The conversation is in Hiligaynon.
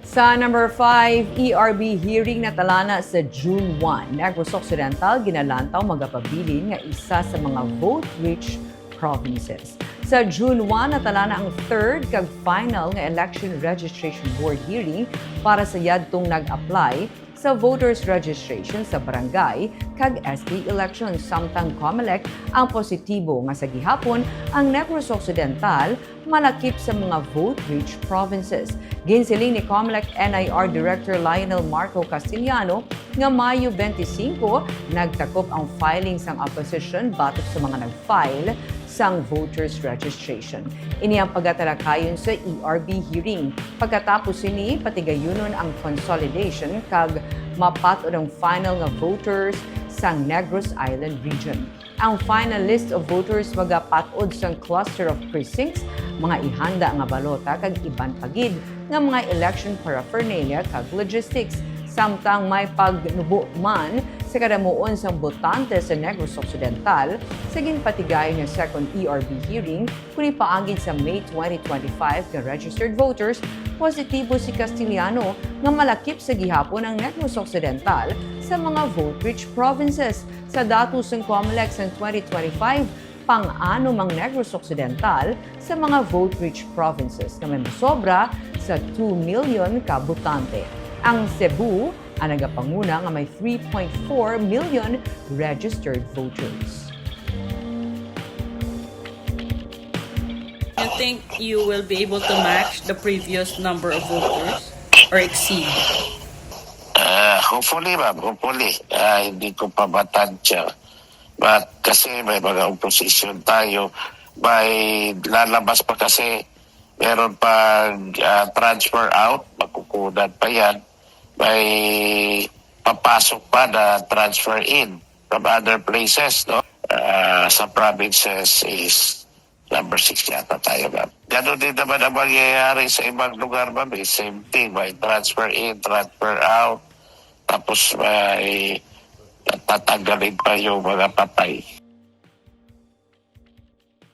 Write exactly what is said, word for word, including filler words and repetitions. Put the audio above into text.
Sa number five, E R B hearing natalana sa June one. Negros Occidental ginalantaw magapabilin nga isa sa mga vote-rich provinces. Sa June one, natalana ang third kag final nga Election Registration Board hearing para sa yadtong nag-apply sa voters registration sa barangay kag S K election, samtang Comelec ang positibo nga sa gihapon ang Negros Occidental malakip sa mga vote-rich provinces. Ginsiling ni Comelec N I R Director Lionel Marco Castellano nga Mayo twenty-five nagtakop ang filing sang opposition batok sa mga nag-file sang voters registration. Ini ang pagatalakayon sa E R B hearing. Pagkatapos sini, patigayunon ang consolidation kag mapat-od ang final nga voters sang Negros Island region. Ang final list of voters magapat-od sang cluster of precincts, mga ihanda nga balota kag iban pa gid nga mga election paraphernalia kag logistics. Samtang may pagnubo man sa kadamuon sang botante sa Negros Occidental, sa ginpatigayon nga second E R B hearing, kuni paagi sa May twenty twenty-five nga registered voters, positibo si Castellano nga malakip sa gihapon ang Negros Occidental sa mga vote-rich provinces. Sa datos sang Comelec sang twenty twenty-five, pang-anom ang Negros Occidental sa mga vote-rich provinces nga may masobra sa two million ka botante. Ang Cebu ang nagapanguna nga may three point four million registered voters. You think you will be able to match the previous number of voters or exceed? Uh, hopefully, ma'am. Hopefully. Uh, hindi ko pa matansya. But kasi may mga opposition tayo, may lalabas pa kasi meron pang uh, transfer out, magkukunan pa yan. May papasok pa na transfer in from other places, no? Uh, sa provinces is number six yata tayo, ma'am. Ganun din naman ang mangyayari sa ibang lugar, ma'am. Eh. Same thing, may transfer in, transfer out. Tapos may tatanggalin pa yung mga patay.